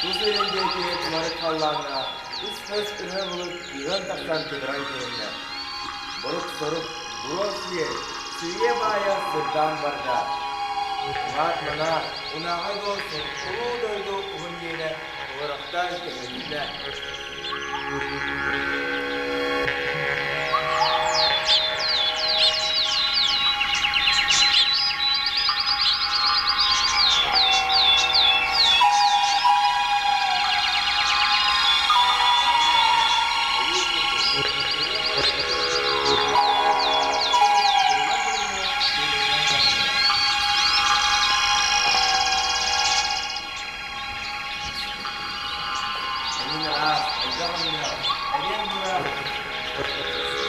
Тус илин диэки тумарык халлааҥҥа үс көс өҥө былыт кыыһан тахсан кытаран көһүннэ. Борук-сорук, буруо сиэр, сыыйа-баайа сырдаан барда. Уҥаат-маҥаа, унааҕа дуолсун улуу дойду уһун иэнэ уһурахтаан көһүннэ. Эҥин араас, элбэх өҥнөөх, эриэн бураан,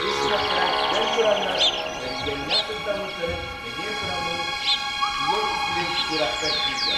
ис сүрэхтэрэ бэл бураннар, мэргэннээх сырдаммыттарын эмиэ тураммын тиийэн истибит сүрэхпэр киирдэ.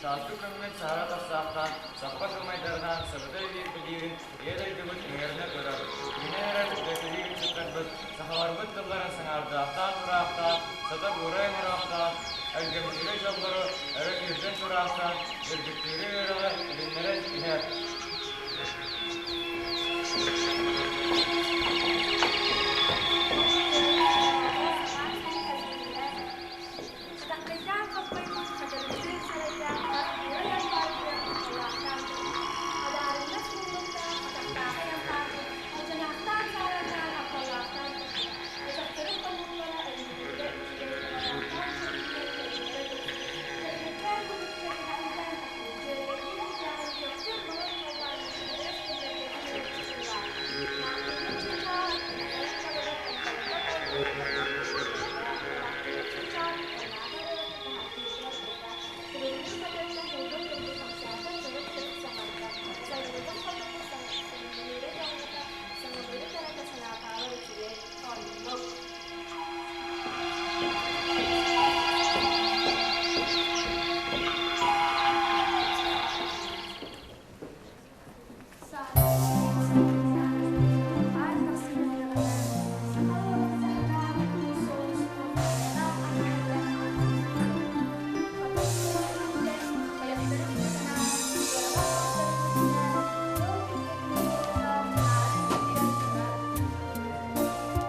Сааскы күммүт саһара тахсаахтаан, саппа сымайдардаан сабыта илиирбитиирин Ийэ дойдубут иҥэринэ турар, үүнэн эрэр дэкилиир ыччаттарбыт сахаларбыт тылларын саҥардаахтаан тураахтаан, сата буурай оҥороохтоон, өлгөмтүүрэ дьоллору өрө күүрдэн тураахтаан, үрдүктүүрү үөрэҕи үлүннэрэн иһэр. Хатаххайдаах хаппайбыт хатырыктыыр сарайдаах хара ампаарга халаахтаан турбут. Адаарыҥнас муннуктаах атахтаахай ампаарбыт алдьанаахтаан саарааннаан аппалаахтаан турбут. Өтөхтөрүн хонуулара өлүннэргэ үчүгэй.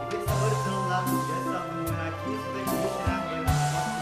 Ибир-сабыр тыллаах дьэ салгыҥҥа киһи сыта киһи сирээн быйылаабат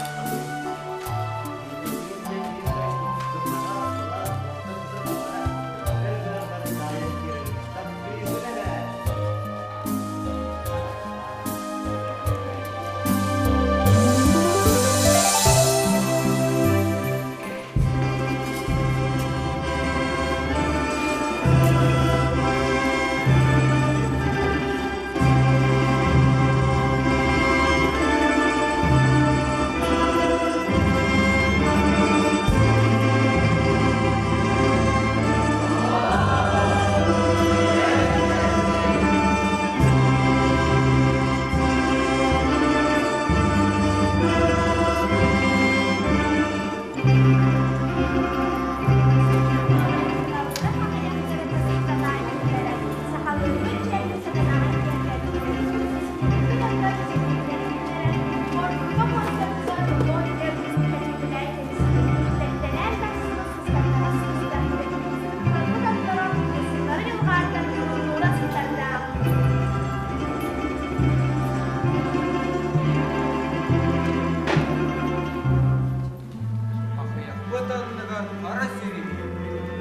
Ахыйахпыт анныгар хара сири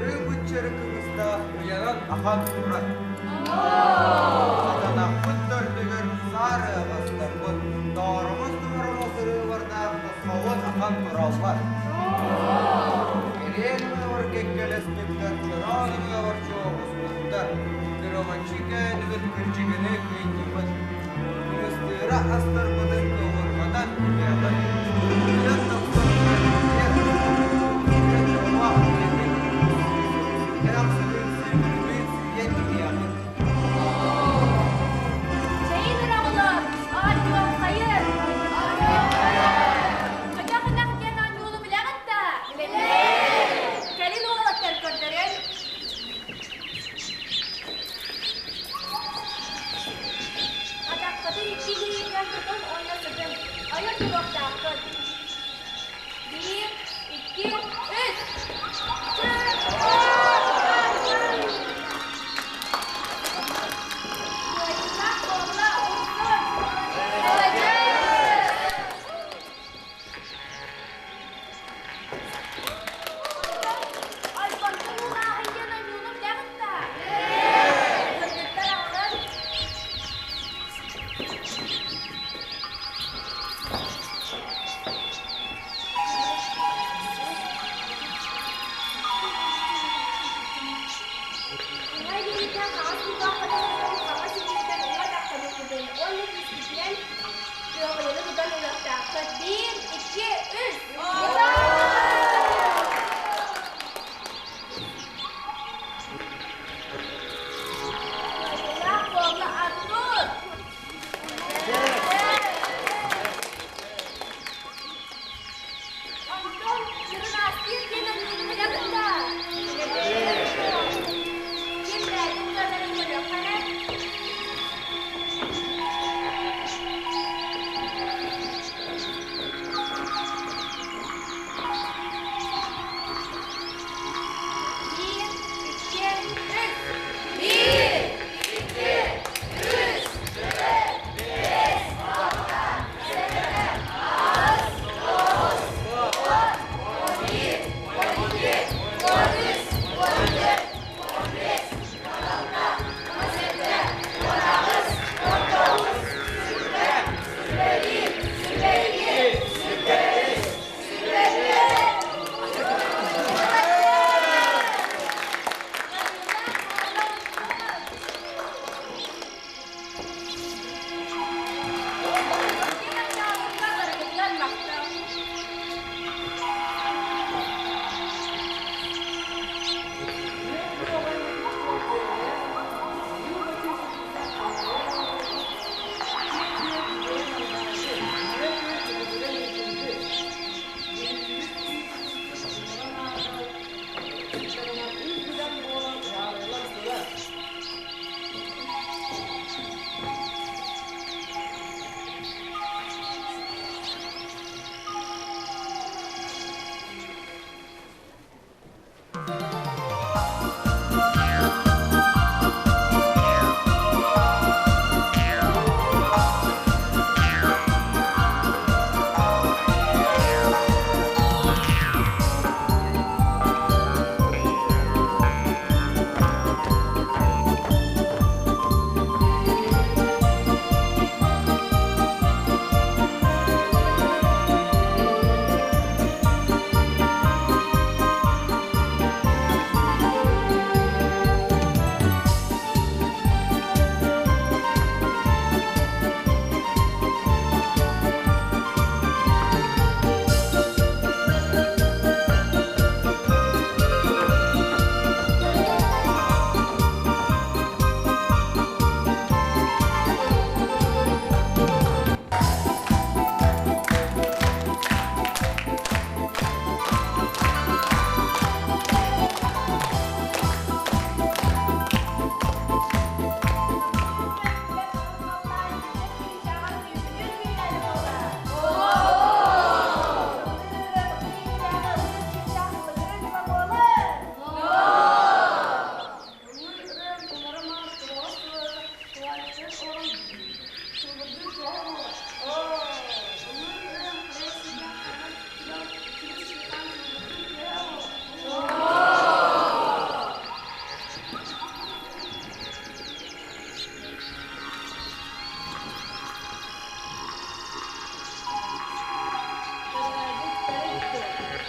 ыы-быччары кыбыстаах уйанан ахан турар. Сатанахпыт төрдүгэр саар ыаҕастарбыт, тооромос-томоромос ырыалардаах тосхолун ахан тураллар. Кэриэн ымыабар кэккэлэспиттэр, чороон ымыабар чуоҕуспуттар, кырылаччы кээнибит кырдьыгыны кыынньыбыт, кырыстыыра астарбытын кылырҕатан иһиэҕин, кыайан тахсан Чэйин ыраҕылар, аан хайыр! Хайдах ынах диэн оонньуулу билэҕит да? Кэлин уолаттар көрдөрөн. Атаххытын икки илиигинэн тутун уонна сытын. Ойор туруохтааххыт. Биир, икки, үс! Кыайыылаах буолла Урсун! Молодец! Ойбонтон уулааһын диэн ойууну билэҕит да? Кыргыттар аҕалар.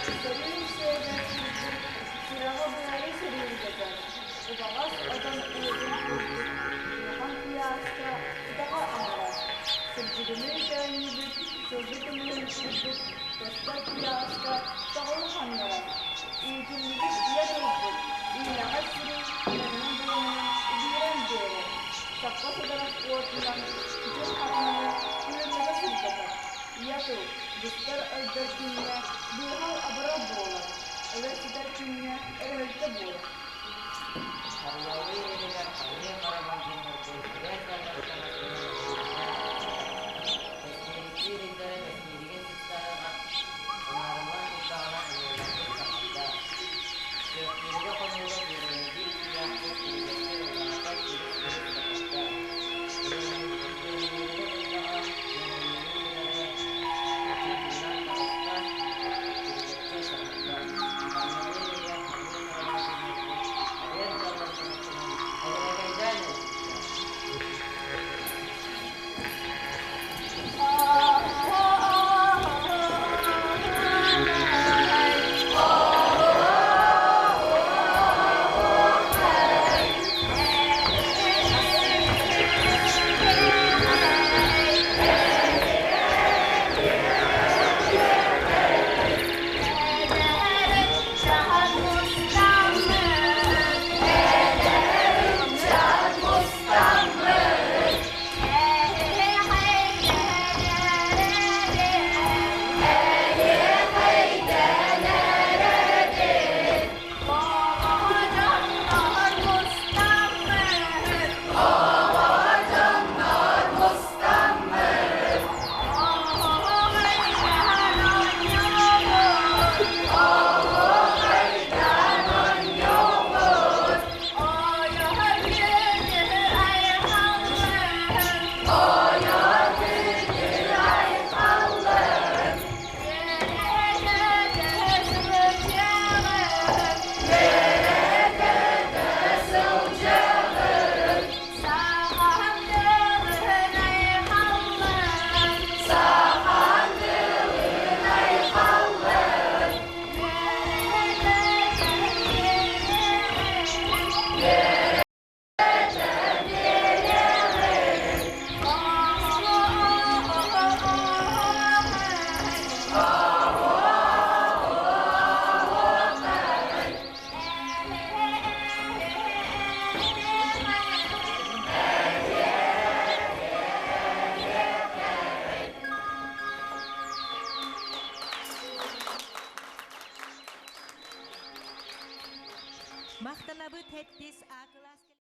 Сөрүүн сиэгэн курдук сүрэҕи-быары сөрүүкэтэр, убаҕас отон уутун курдук улахан куйааска утаҕы аҥарар, сырдьыгыныы көөнньүбүт сылгы кымыһын курдук тостор куйааска тоҕолу ханнарар, иитиллибит ийэ тылбыт үүнэҕэс сири имэҥинэн булумньун ибиирэн биэрэр, саппа сыдарах уотунан күтүр хараҥаны